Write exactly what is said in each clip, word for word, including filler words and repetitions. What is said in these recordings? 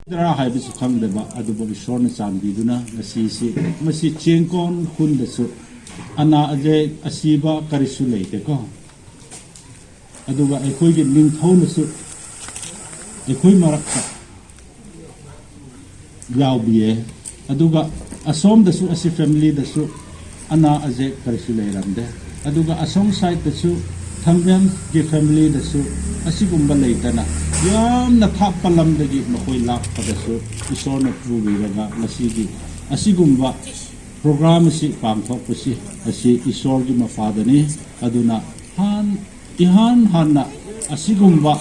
Dara hai bisu khang deba, aduba Ishwarna chanbiduna, ngasisi, masi chengkon khun desu, ana aje, asiba karisu leite ko. Aduba, ekhoi git ning thou nasu, ekhoi marak sa. Yau bie. Aduga asom dasu, asi family dasu, ana aje karisu leiram de. Aduga asong side dasu, Thangvem ki family dasu, asigumba leitana. Yamna thap palam dagi makoi lak padasu, Ishwarna pu viraga, ngasigi. Asigumba program si pangthok pasi, asi Ishwar gi mapadani, aduna han, ihan hanna, asigumba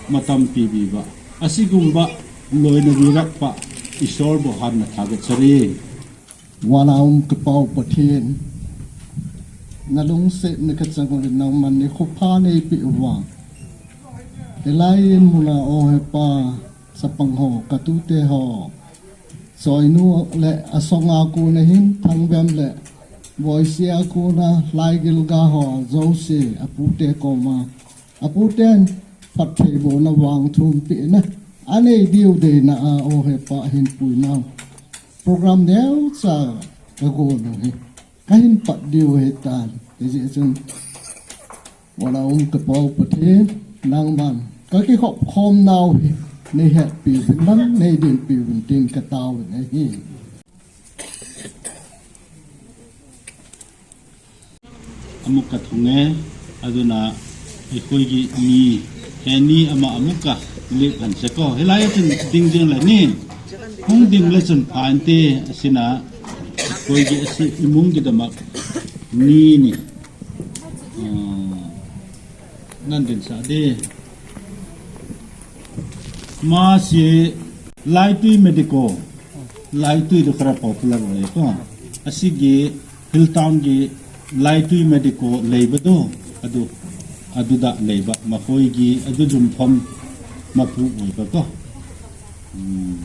matam pibiba. Asigumba loina virat pa Ishwar bo hanna thagat sari. Vana um kapau Pathen. Nalungsetna kachang uvin nangman nikho pha neipe uva. Hilai muna o hepa sapang ho katute ho. Soinu le asonga kuna hin Thangvem le Voisia kuna Laigilga ho jouse apute koma. Aputen phattheibohna vangthumpehna anei diu deina a o hepa hin puinau. Program neocha kagonu hi. Kahin pat diu hitan. Hijeh chun vana um kapau Pathen nangman kakikhop khomnau hi neihetpi uvin lang neidinpi uvin tin kataovin ahi. Amuka thunge, aduna ekhoi gi ni, heni ama amuka lip han seko. Hilai chun ding ding le ni, hung ding le chun pha inte, asina ekhoi gi asi imung gi dama ni ni. Ah, nan din sa de. Masi Laitui Medical, Laitui do kara popular oi ko. Asigi Hill Town gi Laitui Medical leiba do, adu, adu da leiba, mahoi gi, adu jumphom, mapu oi ba ko. Hmm.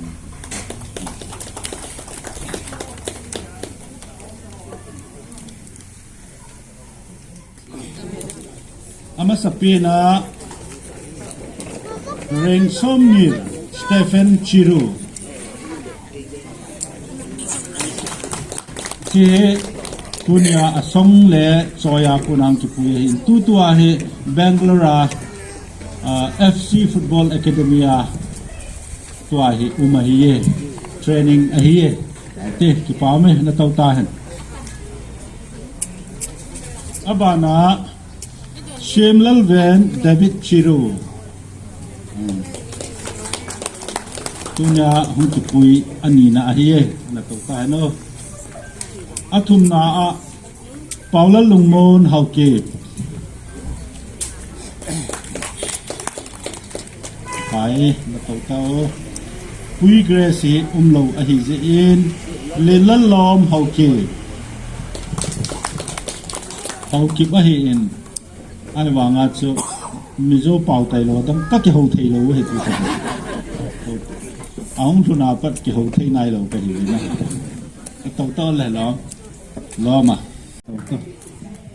Amasapena Rengsomni Stephen Chiru. Hiche tunia asong le choiya kunang kipui ahin. Tutua hi Bangalore a, ah, F C Football Academy a tua hi um ahiye. Training ahiye. Te, kipah me, natou tahen. Abana, Shemlal Ven David Chiru. Hmm. Tunia hung kipui anina ahiye, natou tahen o. Athumna a, Paula Lungmon Haokip. Pai, natou tao. Pui Grace hi umlou ahi jeh in, Lenlalom Haokip. Haokip ahi in, ahivanga chu Mizo pao tailou dam kakihou theilou ahi tu. Ahung lhun a pat kihou thei nailou kahi na. Natou tao le lo. Loma.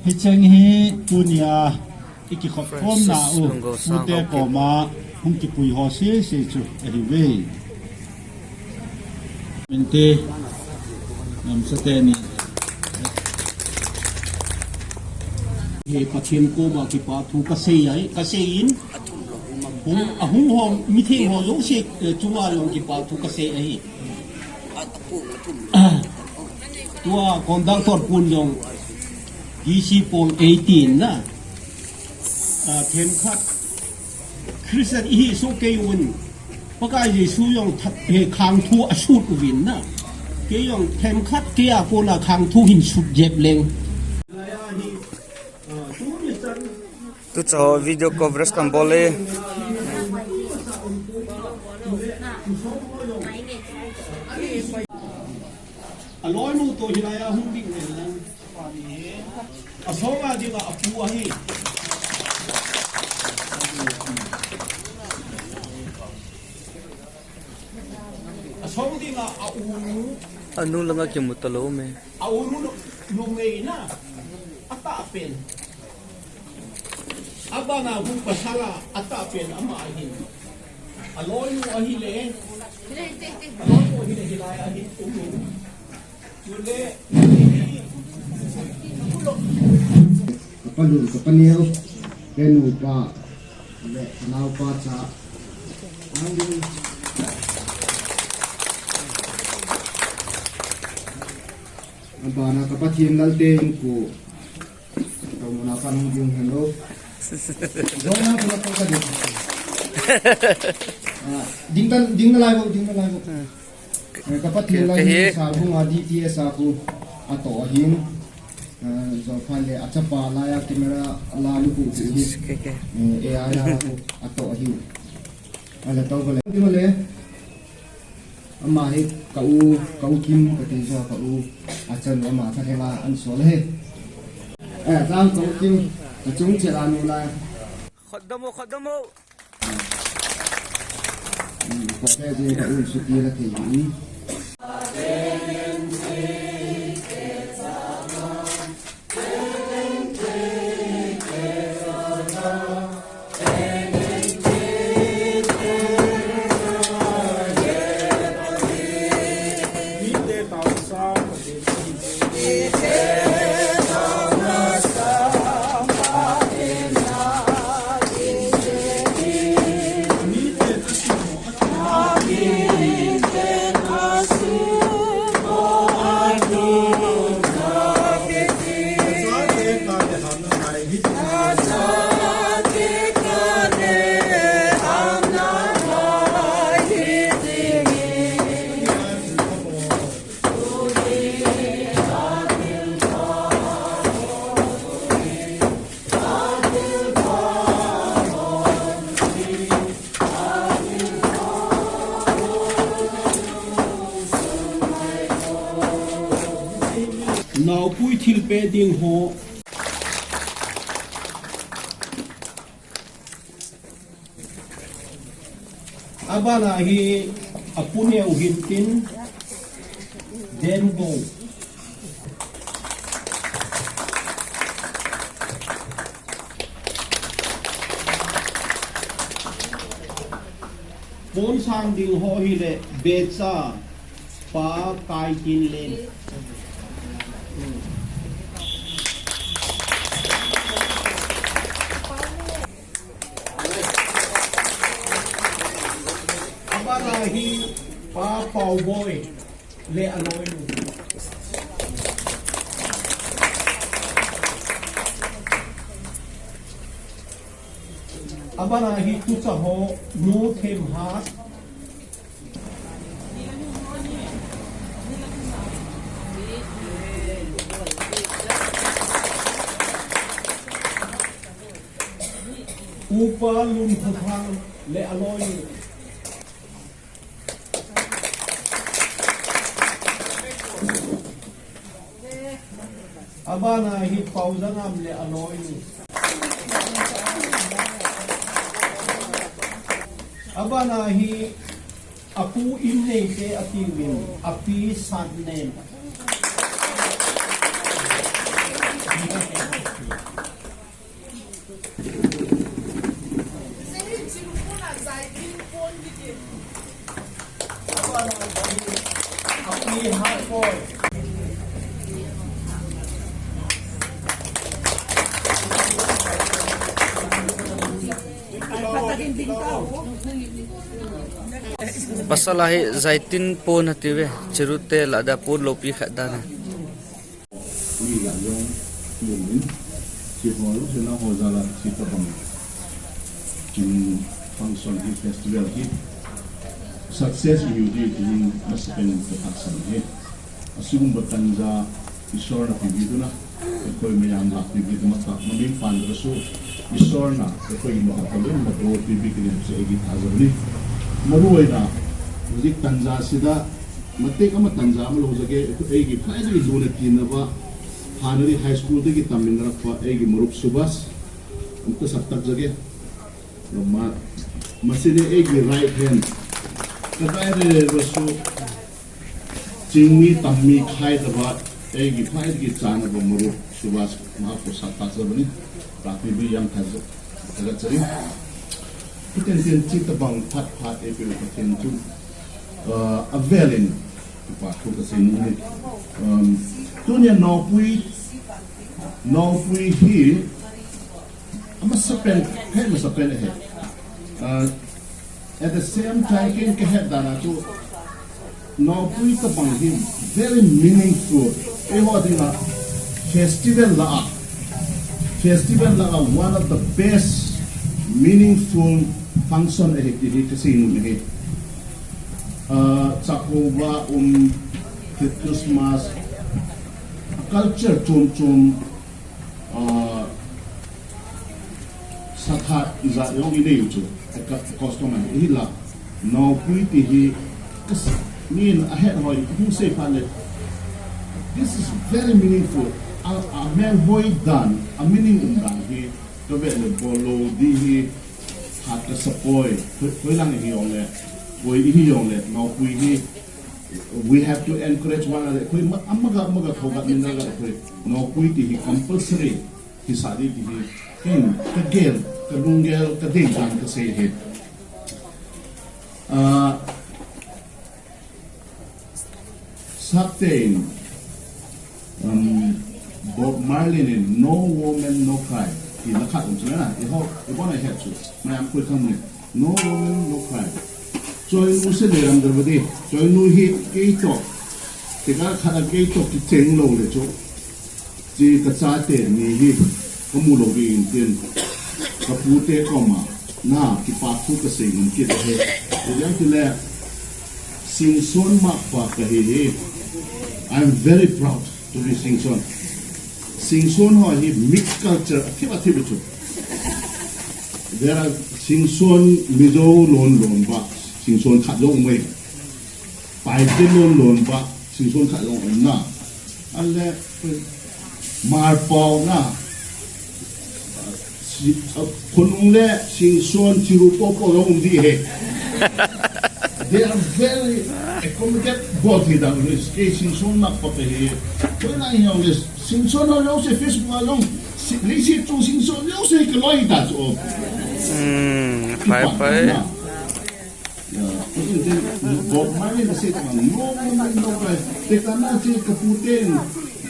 Hicheng hi tunia ikikhop khomna u, pute koma hung kipui ho sese chu ahiuve. Minte, namsate ni. He Pathen koma kipathu kasei ahi, kasei in. Hung, ahung ho, mitheng ho jouse, eh, chunga jong kipathu kasei ahi. Tua conductor pun jong D C Paul eighteen na. Ah, themkhat Christian ihi soh kei uvin. Pakai Jesu jong that, he khangthu asut uvin na. Kei jong themkhat kei a kona khangthu hin sut jep leng. Tucha ho video coverage kan bol e. Aloinu toh hilai a hung ding nen lang. Asonga dinga apu ahi. Asong dinga a unu. Anu langa kimu talou me. A unu nu, numei na. Atahpen. Abana hung pasal a, atahpen ama ahin. Aloinu ahile. Ka pa nu, ka pa neo, ka nupa, le ka naopa cha. Abana ka Pathen lalte in ko. Ka muna pa nung ding hen lo. Dong na ko ka ding. Ah, ding tan, ding na lai bo, ding na lai bo. Eh, ka Pathen lai hi sabung a D T S a khu atoh ahin. Eh, jo pha le achapa lai a camera la lu khu khu hi. Eh, A I la khu atoh ahin. Ala to bole. Bole. Ama hi ka u, ka u Kim ka ti jo ka u. Achan ama ka thela an sol he. Eh, tang ka u Kim ka chung che la nu lai. Khodamo, khodamo. Ko te je ka un suti la thei ni. Naopui thilpeh ding ho. Abana hi apu neo hin tin, Denbou. Pon sang ding ho hi le Becha pa Kaitinlen. Abana hi pa Pauboi le aloinu. Abana hi tucha ho nu Themhat. Upa Lun Khuthang le aloinu. Abana hi Paujangam le aloinu. Abana hi apu Inneite atiuvin, api Satnem. Pasal a hi Zaitin pon atiuve, Chirute lah a pon loupi khat dan. Mi lah jong, mi min, si ho jong, si na ho jala, si tabang. Kin function hi, festival hi success ihiu ding tin masapen in kathahsan ahi. Asigum ba tanja Isor na pebituna, eikoi mayam lah pebituna mata, mamin pan kasu, Isor na eikoi imacha talou in mado pebi kit in chu eiki thajou ahi. Maruoina, hijeh tanja sida, Matek ama tanja ama lou jage, eiki phaidei luna tina ba, Hanari High School dagi tammin rakpa, eiki marup Subhas, amta saptak jage. Lama, masine eiki right hand. Kadai re rasu, chingmi tammi khai taba, eiki phaidei chana ba marup Subhas, mahapu saptak jabani, rakpi bi yang thajo, taga chari. Kiten ten chi tabang phat phat eipeu Pathen chu. Uh, avelin, kipa thu kasei nom e. Um, tunia naopui, naopui hi, amasapen, he masapen he. Uh, at the same time, ken kahet dan a chu, naopui tabang hi very meaningful. Eiho dinga festival lah a, festival lah a one of the best meaningful function ahi ti hi kasei nom e. Uh, Chakova um, Christmas, culture chom chom, uh, satha ijat jong inei u chu, a ka-, custom ahi. Hinla, naopui ti hi, kas-, min ahet hoi, hung sei phat le, this is very meaningful. A, a meng hoi dan, a meaning um dan hi, kavet le bol lou di hi, hat kasa poi, hoi, hoilang ihi jongle, hoi ihi jongle, naopui hi, we have to encourage one another. Hoi, ma-, amaga, amaga, thogat min ga, hoi, naopui ti hi compulsory. Hisah di ti hi, ken, kagel, kalunggel, kading dan kasei hi. Ah, Sapte in, um, Bob Marley in No Woman No Cry. Ti la khat um chu na, eiho, eibon a het chu. Mayam koi khang ne. No woman, no cry. Choinu se le ram Draupadi. Choinu hi kei toh, tekah khat a kei toh kicheng lou le chu, chi kachate ni hi kamu lou ding in tin, kapute koma, na, kipa thu kasei nom kit ahi. Ijeh inem itile, Singson mapa kahi hi. I'm very proud to be Singson. Singson ho hi mixed culture, athip athip chu. There are Singson Mizo lon lon ba, Singson khat jong um e. Paite lon lon ba, Singson khat jong um na. Ale, Hmar pao na. Si-, uh, Khonung le Singson, Chiru popo jong um di he. They are very accommodative body that is. Kei Singson mapa kahi. Koi na hi jong le Singson ho jouse Facebook a jong. Si-, leisi chung Singson jouse kaloi ta chu. Hmm, pai, pai. Ya, Bob Marley in asei tah, no woman, no cry. Tekah na chu kaputen,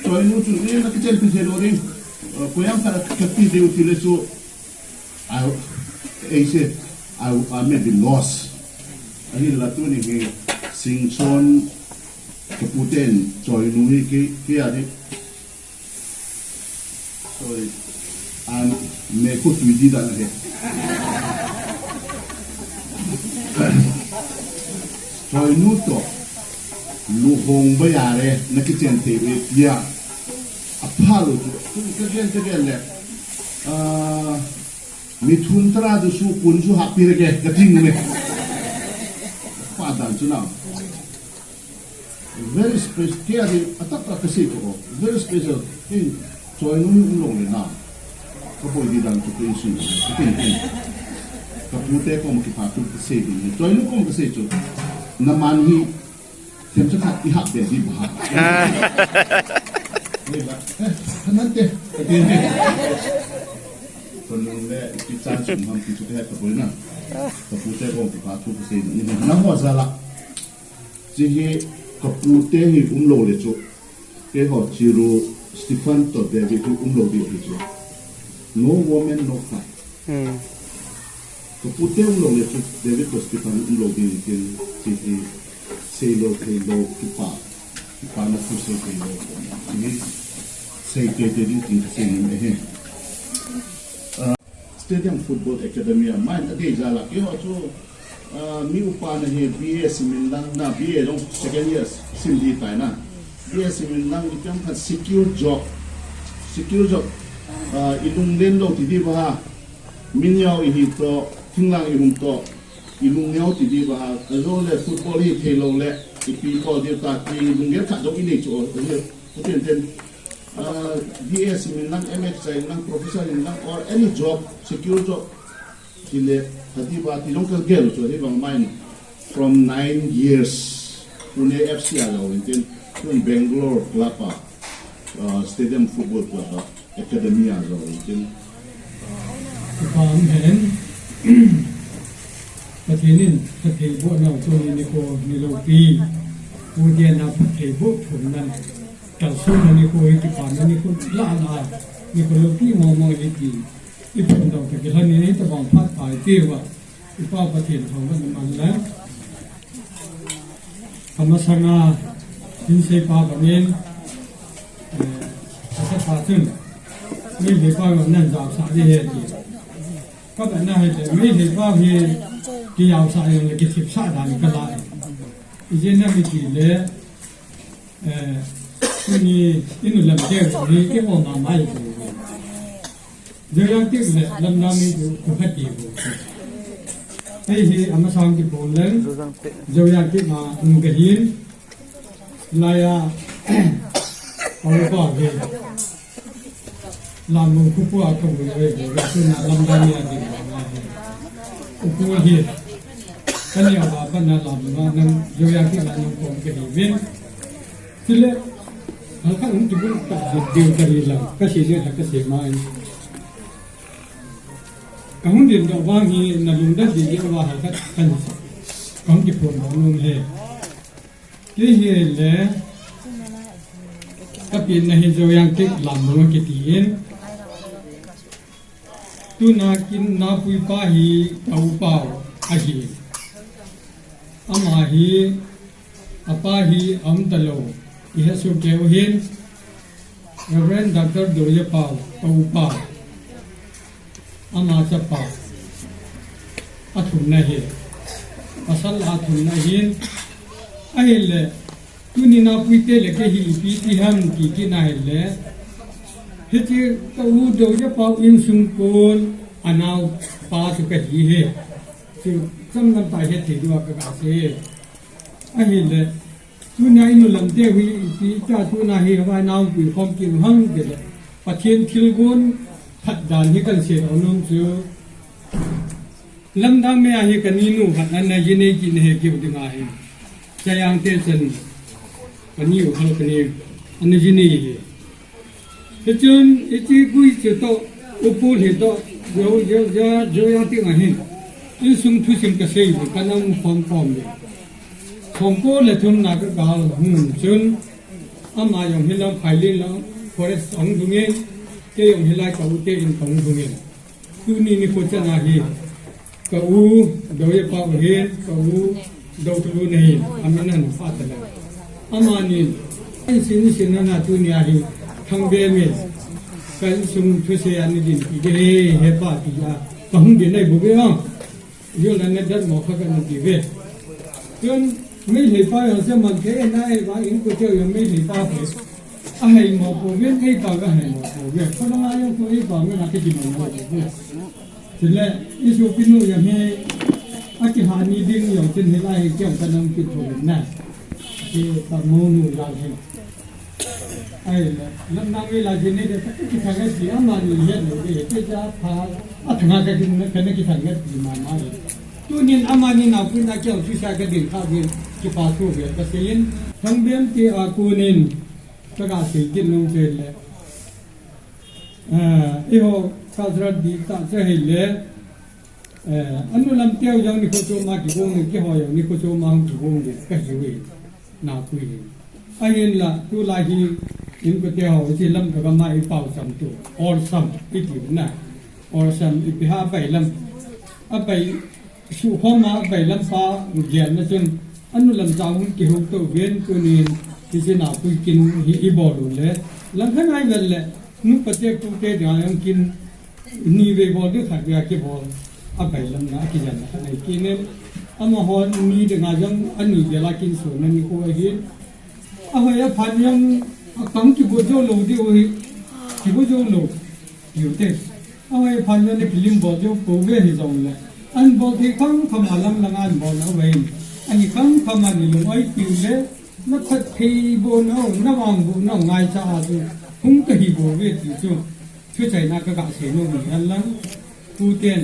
Choinu chu, eh, na kichenpi thei lou ding. Eh, koiham khat a kati diu tile chu, I, I say, I, I may be lost. Ahinla tuni hi, Singson kaputen, Choinu hi kei, kei a di. Sorry. An me ko tui di dan he. Choinu toh luhong ba ya le, na kichen thei e tia. Apha lou chu, tu ka gen, ka gen le. Ah, mi thun tara du su kun su happy le ke, kati nom e. Pa dan chu na. Very special. Kei a di, atah tah kasei ko. Very special. Ken, Choinu hi um lou le na, kaboi di dan chu kei sun, kei, kei. Kapute kom kipa thu kasei di. Choinu kom kasei chu. Na man hi, themcha khat i hap be di ba. Ah. Nei ba. Eh, hanan te. Kei, kei. Khonung le, ipi chan sum ham ti chu kahe kaboi na. Kapute kom kipa thu kasei di. Na mo jala. Chi hi kapute hi um lou le chu, keiho Chiru Stephen toh David hi um lou ding ahi chu. No woman, no cry. Hmm. Kapute um lou le chu David toh Stephen um lou ding ahi tin, chi hi sei lou thei lou kipa, kipa na thu sei thei lou. Chi hi sei thei thei ding tin kasei nom ahi. Stadium Football Academy a, main adei jal a, keiho chu, ah, mi upa nahi, B A simin lang na, B A jong second year sim di tai na. B A simin lang, ipi ham khat secure job, secure job, ah, ilunglen lou ti di ba ha, min jao ihi toh, thinglhang ihum toh, ilung neo ti di ba ha, ajole football hi thei lou le, ipi bol di ta, ti lunggel khat jong inei chu, ahi, aten ten, Ah, B A simin lang, M A chai lang, professor in lang, or any job, secure job. Tile, hadi ba, ti jong kagel chu, hibang main. From nine years, Pune F C a jao in tin, tun Bangalore club a, ah, stadium football club a, academy a jao in tin. Kipa um hen. Pathen in phatthei boh nau tuni nikho ni loupi. Pu Diana phatthei boh thumna kalsonna nikho hi kipana nikho la la nikho loupi momo hi ti. I phundou ta kilhon in hitobang phat pai tiuva. I Pa Pathen thangvah in um hen lang. Amasanga hinsei pa bangin, eh, asa pa chun, Meitei pa ho nan jaosah ding ahi ti. Ka bana hi te, Meitei pa hi kijaosah jong le kithipsah dan ka la. Ijeh inem itile, eh, tuni i nu lam te hi i ho mama hi. Joyang Tik le Lamdang mi tu, tu khat ti bu. Hei hi amasang ti pon leng. Joyang Tik ma um ka hin. Laiya, aw pa hi. Lamdang khu pu a ka bu le bu. Tuna Lamdang mi a ti bu. U pu hi. Kani a ba pa na Lamdang nang Joyang Tik la nang pon ka hi vin. Chule, halkhat hung kibulpet diu ka hi lang, ka sei jeh a ka sei mai. Ka hung ding doh vang hi na lungdon ding ding uva halkhat kan sei. Ka hung kiphong doh nom e. Kei hi le, ka pen na hi Joyang Tik Lamdang kiti in. Tuna kin napuipa hi ka upa u ahi. Ama hi, apa hi aum talou. I hesoh kei u hin, Reverend Doctor Doyapao, ka upa. Ama chapa. Athumna hi. Pasal athumna hin. Ahile, tuni napuite le kei hi ipi ti ham ti kit na hile. Hiche ka u Doyapao insung kon anaopa chu ka hi e. Chu chomlam tah hetthei diuva ka ga sei. Ahile, tuna i nu lam te hi ipi cha tuna hi hava naopi khom kit u ham tile. Pathen thilgon phat dan hi kan sei nom chu. Lamdang mi a hi ka ni nu khat ana ji nei kit na hi keu ding ahi. Chayang te chan ka ni u khat ka ni ana ji nei hi. Hichun, hiche gui chu toh, u pu hi toh, jo, jo, jo, Joyang Tik a hin. Insung thusim ka sei u, ka nang khom khom le. Songko le thum na ka gal hung chun, ama jong hi lang phai lin lang, forest ahung dung in, kei jong hi lai ka u te in ka hung dung in. Tuni nikho chan a hi, ka u, Doyapao hin, ka u, Douthu na hin, amin ahin pha ta le. Amanin, in sin sin na tuni a hi, Thangbem in, ka insung thusei a nei ding ti ding ahi, he pa ti a, ka hung ding nei bou ve a. Yo la ne dat mo kha ka nei ti ve. Tun, Meitei pa jong chu man kei na e ba in ko teu jong Meitei pa pe. Ahei mo pou ve, ei pa ga hei mo pou ve. Ko na jong ko ei pa me na ke ji mo mo pou ve. Chule, i sopinu jong hi, akiha ni ding jong chun hilai hi kiang ka nang kit pou na. Ki pa mo nu la hi. Ai, lam nang ila jin ni de, ka kithang ngai ti, amani het lou de, ke ja pha, athanga ka jin, ka na kithang ngai ti mama le. Tunin amani naopui na kiang chu sa ka ding kha ve, kipathu ve, ka seiyin. Thangbem ti a konin, ka ga sei kit nom che le. Ah, eiho, ka jrat di ta che hile. Eh, anu lam teu jong nikho chom a kigong le, keiho jong nikho chom a hung kigong le, ka hiu e, naopui hi. Ahinla, tulai hi, inko teu ho, hiche lam ka gam a i pao cham tu, Orsam, i ti na. Orsam, ipi ham abai lam. Abai, suhkhom a abai lam pa, gel na chun, anu lam chang hung kihou to ven tunin, hiche naopui kin hi i bol u le. Langkhat ngai vel le, nupa te pu te dinga jong kin, Ni vei bol ding khat vei a kibol. Abai lam na, akijen na khat nei kinem. Amaho ni dinga jong ani vela kin so na ni ko ahin. Ahoi aphan jong akang kibo jou lou diu hi. Kibo jou lou. Tiu te. Ahoi aphan jong ni kilim bol jou pou ve hi jong le. An bol thei kham kham a lam langa an bol na ve. Ani kham kham a ni lung oi tiu le. Na phatthei boh nau, na vangboh nau ngaicha a chu. Hung kahi bou ve ti chu. Thuchaina ka ga sei nom u hi alang, puten,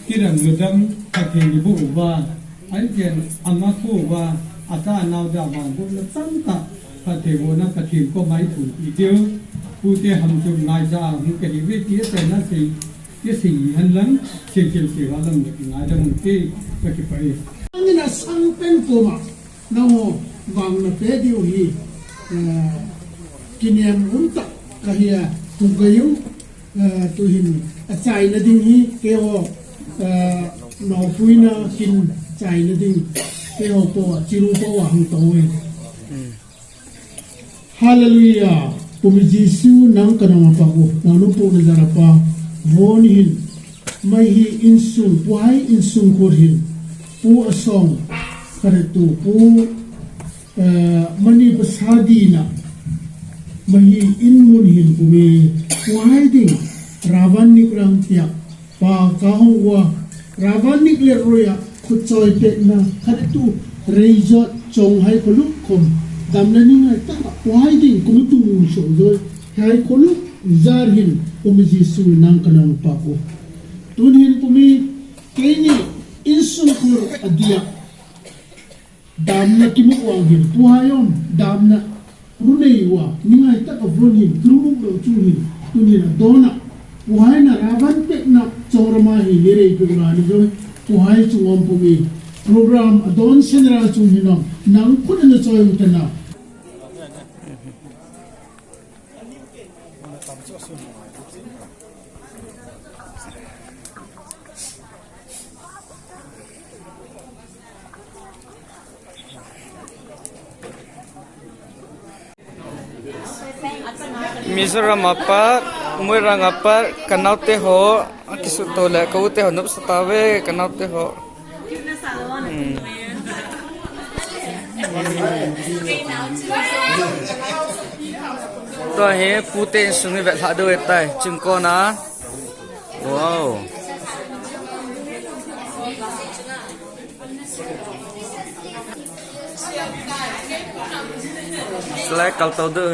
kidam ludam, Pathen in eiboh uva, anchen ama khu uva, acha anao dia vangbohna tamtah, Pathen bohna, Pathen koma i thum pi diu, pute ham chu ngaicha a hung kahi ve ti achaina sei, Kisei hen lang, sei chen sei va lang na kingai da hung te, ka kipah e. Angin a sang pen koma, nangho vang na pe diu hi, eh, kinem um tah ka hi a, tu ka yu, eh, tu hin a chaina ding hi, keiho, eh, naopuina kin chaina ding, keiho po, chiru po a hung to e. Hallelujah. Pumi Jesu nang ka nang pa ko, nang nu po na jara pa, von hin, mai hi insung, puhai insung kur hin, pu asong, kare tu, pu, eh, mani pasadi na, mai hi in mun hin pumi, puhai ding, ravan nik rang tiak, Pa ka hung ua, ravan nik le roi a, khut choi pet na, khat tu, rei jot, chong hai ko luk khom, dam le ning ai ta, wai ding, kum tung so joi, hai ko luk, jar hin, kum Jesu nang ka nang pa ko. Tun hin kumi, keini, insung kur adia. Damna kimu uang hin, puhai om, damna, runei ua, ningai tak a von hin, kirumu lo chu hin, tunin a dona, puhai na ravan pet na, chorama hi, nirei pe ula ni joi, puhai chu om pumi, program, a don senra chu hin om, nang khut na choi utana. Mizoram a pat, Moirang a pat, ka naote ho, akisuto le, ka ute ho, nopsa tave, ka naote ho. Hmm. Tua hi, pute insung hi vetlhah diu ahitai, chingkona. Wow. Slide kal to do.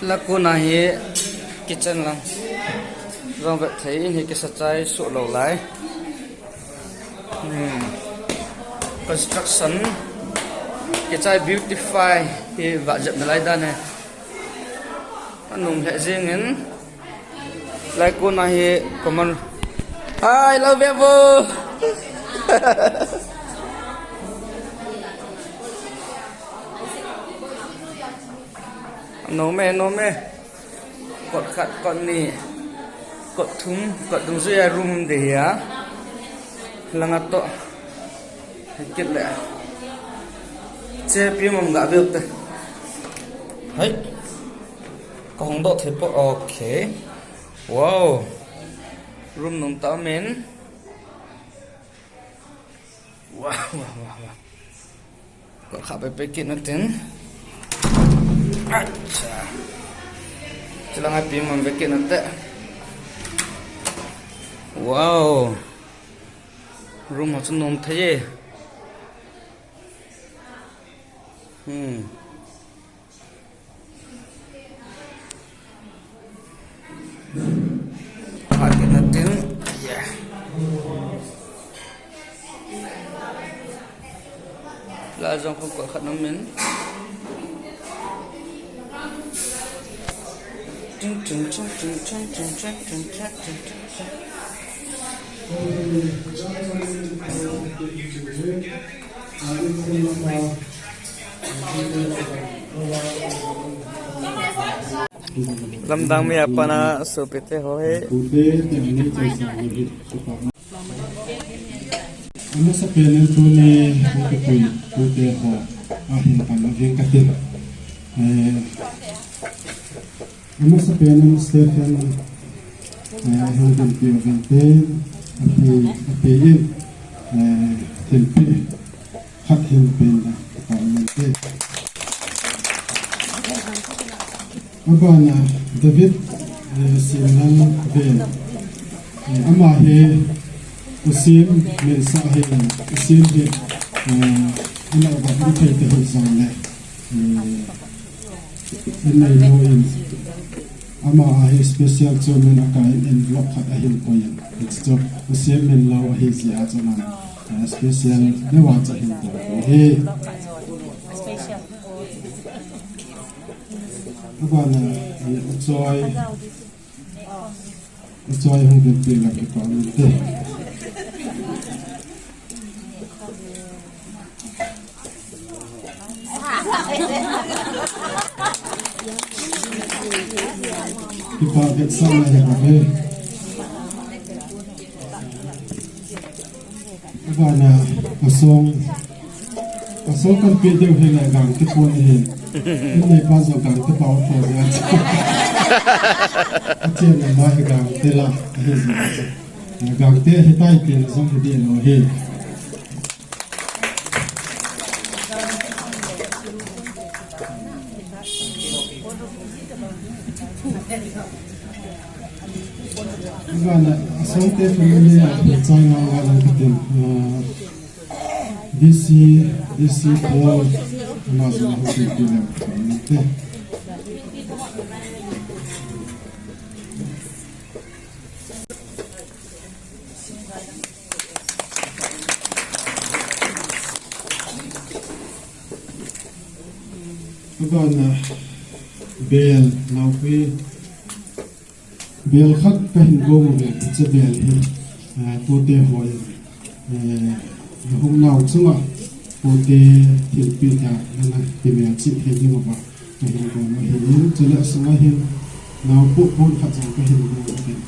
Lakuna hi kitchen lang. Jong vet thei in hi kisa chai su lo lai. Hmm. Construction. Kichai beautify hi va jep na lai dan e. Anung le jing in. Lai kona hi common. Hi, love you, bro. No me, no me. Kot khat, kot ni, kot thum, kot dungjuia room um de hia. Langa to. Hikit le. Che pi mom ga veu te. Hai. Ka hong doh thei po. Okay. Wow. Room nung ta min. Wow, wow, wow, wow. Kot khat pe pe kit na tin. Acha. Chilang ai pi man pe kit na te. Wow. Room ho chu nom thei e. Hmm. Pha kit na tin, yeah. La jong khong kot khat na min. Ting, ting, ting. Lamdang mi a pat na sopite ho hi. Amasapen in tuni hung kipui pute ho ahin pan uving katin. Eh, Amasapen in Stephen, eh, hung dinpi uvinte, api, api in, eh, dinpi, khat hin pen na, pa uvinte. Abana David, eh, Simlang Ven, eh, ama hi, Usim, min sa hi, Usim hi, eh, ana ba thei te hi jong le, eh, Inneinu in, ama a hi special chu min a kai in envelope khat ahin koi in. Chu, u siam min lo ahi jeh a chu na, eh, special deuh a chu hin ta hi. Abana, eh, u choi, u choi hung ding pi la ki pa min te. Kipa vetsahna hi ka ve. Abana, asong, asong kan pe deuh hi le gang te pon hi. Inneipa jong gang te pau tho ya. Achen na ma hi gang te la, hi ji. Gang te hi tai te na jong hi de lo hi. Abana, asong te family a, chang na ga lang kitin, ah, D C, D C Paul, ama jong ho kitin, te. Abana, bel, naopi, bel khat ka hin gong uve, hiche bel hi, ah, tute hoi, eh, hung nau chunga, tute thilpeh a, nana kimelchih thei ding uva. Ka hin gong u ahin, chule asunga hin, nao poh pon khat jong ka hin gong u ahin.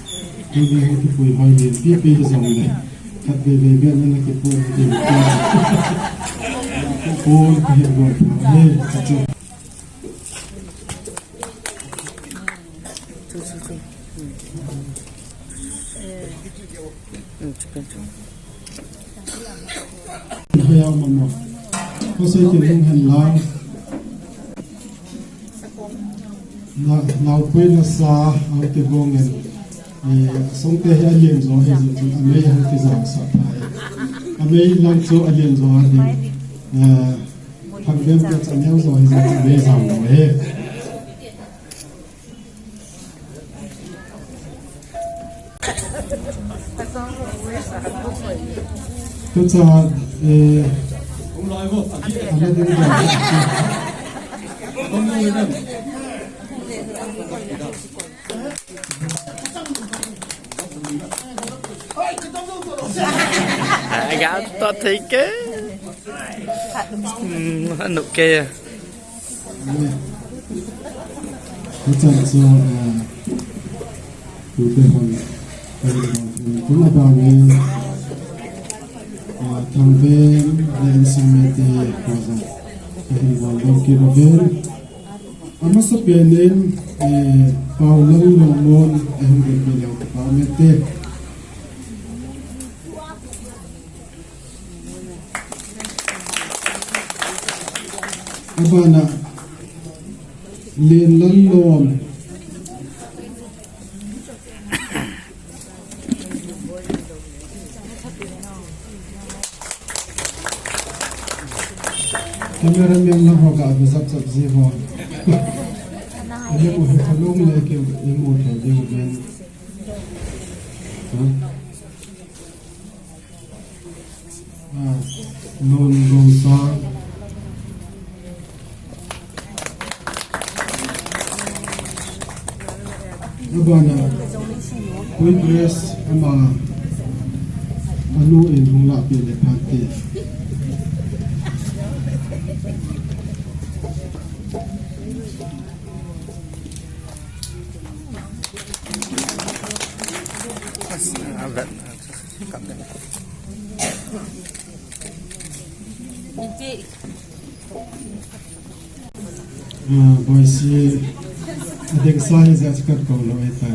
Tuni hi kipui hoi lenpi pi hijongle, khat vei vei beh nana kipoh u ahin. Nao poh pon ka hin gong u ahi, chuchu. Hoi a mama. Ko sei kin hung hen lang. Na, naopi nasa, ang kibong en. Eh, songte hi alen jo hi jo, amei hung kijang sa thai. Amei lang chu alen jo a ding. Eh, thang dem ke cha neo jo hi jo, amei jang jo hi. Tucha, eh, ana ding ba. Aga to thei ke. Hmm, anu ke. Hichan chu, eh, tute hon, tun abang in, eh, Thangven le insung mite ho jong kahin bol doh kit uvin. Amasapen in, eh, Paolang Longmon, eh, hung ding pi leu pa mite. Abana, Lenlal Lom. Cameraman lang ho ga be jap jap ji ho. Ani ko he kalung le ke ni mo thei ding ben. Ha? Ah, non gong sa. Abana, Queen Grace ama, anu in hung lah peh le phat te. Ah, boisi, ading sa hi ja chikat ko lo eta.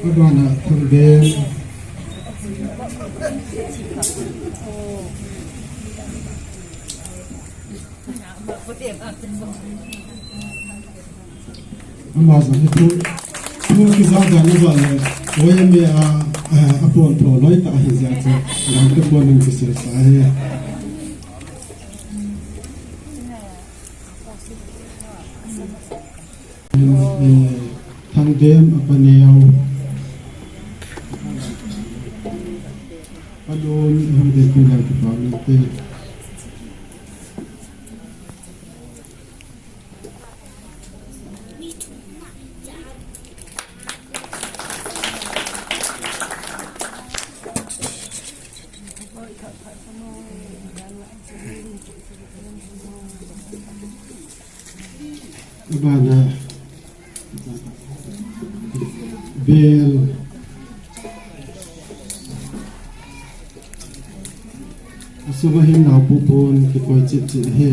Abana Thangven. Ama jong hi thu, thu kija dan a jong le, Y M A a, Ah, a pon tho loi tah ahi jeh chun, gangte pon in kisei sa hi. Eh, Thangdem a paneo. Palun, Thangdem pi lai kipa min te. Abana bel. Asunga hin naopu pon kikoi cheh cheh hi.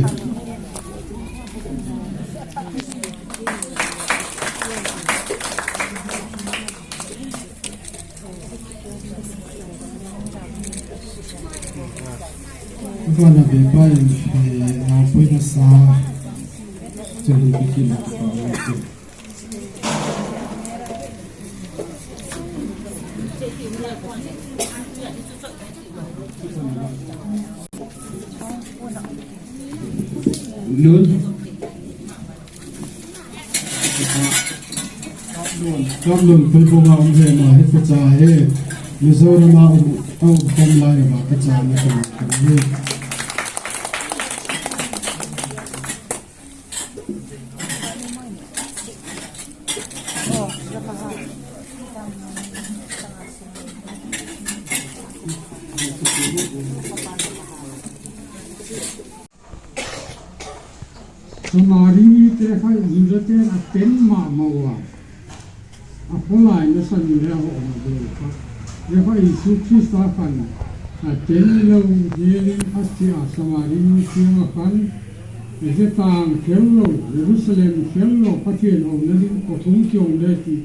Kona be pa in, eh, naopu in asa. Chun hi kikila pa. Lun. Kaplun, Kaplun, Pui Bunga um he ma, he pacha he. Mizoram a um, a um khom lai ma, pacha na ka ma ka he. Samari mite kha Juda ten a ten mama uva. A kholai nasan le a hona deu kha. Jehovah Jesu Christa khan a ten lou helin a chia Samari mi chunga khan, Juda tang khel lou, Jerusalem khel lou, Pathen houna ding kho thum kiong le ti,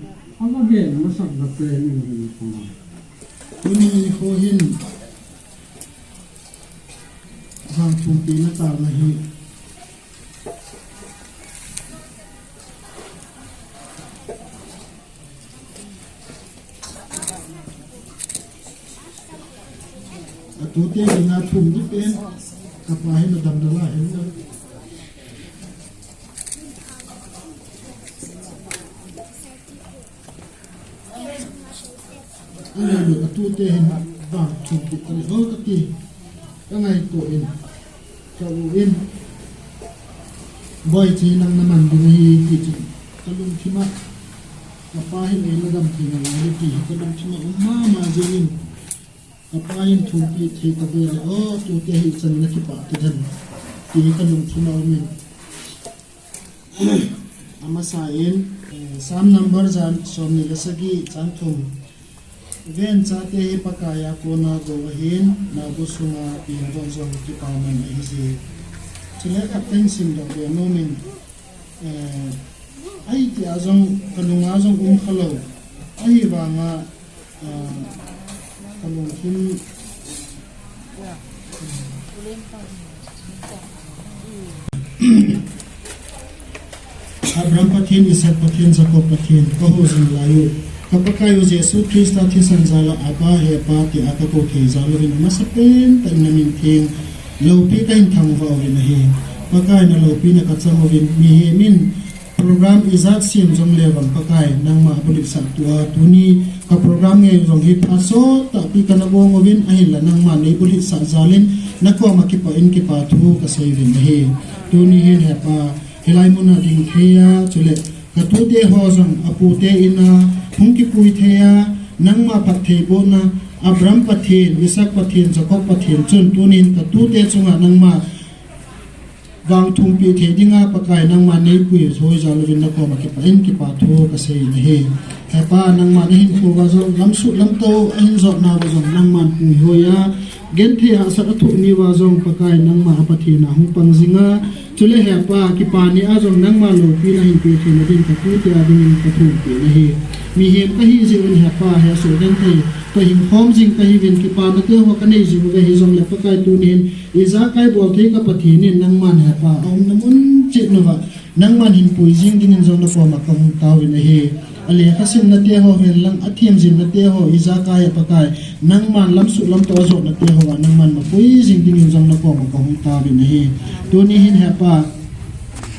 a va gen masak na pen in ring kho. Tuni kho hin, vang thum pi na ta na hi. Atute dinga thum ding pen, kapa hin adam dala hin na. Aleluya, atute hin vang thum pi ta le, o kati. Ka ngaito in, ka u in, Boi, hiche nang na man ding ahi ti chu ka lungthim a, ka pa hin ei na dam thei nalai ti hi ka lungthim a um mama jeng in, ka pa hin thum pi thei ta ve le, o, tute hi chan na kipah ta dem ti hi ka lungthim a um in. Amasa in, eh, Psalm number jan somni le sagi chang thum. Ven chate hi Pakai a kona gou ahin, naobu sunga pina don jong kipaman ahi ji. Chule khat kahin simdoh be nom in, eh, ahi tia jong, ka nunga jong um kha lou. Ahivanga, ah, ka lungthim Abraham Pathen, Isaac Pathen, Jacob Pathen, ka hou jing lai u. Ka Pakai u Jesu Christa thisan jal a Abba, He Pa, tia ka kou thei jal uvin, amasa pen tah in na min theng loupi kahin thangvah uvin ahi. Pakai na loupina ka chang uvin, mihem in program ijat sem jong le vang Pakai, nangma bulhitsah tua, tuni ka program ngei jong hi phat sot tahpi kana gong uvin, ahinla nangma nei bulhitsah jal in, na koma kipah in kipa thu ka sei uvin ahi. Tuni hin He Pa, hilai mun a ding thei a, chule ka tute ho jong, a pute in a, hung kipui thei a, nangma phattheibohna, Abraham Pathen, Isaac Pathen, Jacob Pathen chun, tunin ka tute chunga nangma vang thum pi thei dinga Pakai nangma nei puihoi jal uvin na koma kipah in kipa thu ka sei in ahi. He Pa, nangma na hinkho uva jong, lamsuh lamtou a hin jotna uva jong nangman puihoi a, genthei hahsat a thoh ni uva jong Pakai nangma a Pathen a hung pang jing a, chule He Pa, kipa ni a jong nangma loupina hin pe theina din ka tute a dingin ka thum pi in ahi. Mihem ka hi jeh uvin He Pa, hesoh genthei toh hing khom jing ka hi uvin, kipana te ho ka nei jing uve, hijongle Pakai tunin ijakai bol thei ka Pathen in nangman He Pa, a umna mun chet uva nangman hin pui jing dingin jong na koma ka hung tao uvin ahi. Alekha simna te ho hen lang, athemjilna te ho, ijakai he Pakai, nangman lamsuh lamtoh ajotna te ho a, nangman mapui jing dingin jong nakoma kahung tauvin ahi. Tuni hin he Pa,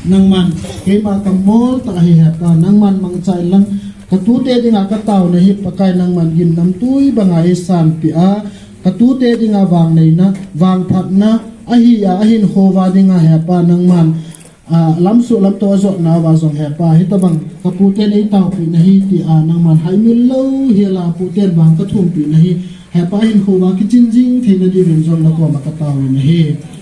nangman keima kamol tah ahi he Pa, nangman mangcha in lang, katute dinga kataona hi Pakai nangman gimnamtui banga eisanpeh a, katute dinga vangneina, vangphatna, ahi a, ahinkho uva dinga he Pa nangman, a, lamsuh lamtoh ajotna uva jong he Pa, hitobang kaputen eitaopeh nahi tia nangman haimil louhela puten vang kathumpeh nahi, he Pa, ahinkho uva kichin jing theina diuvin jong nakoma kataovin ahi. Eh.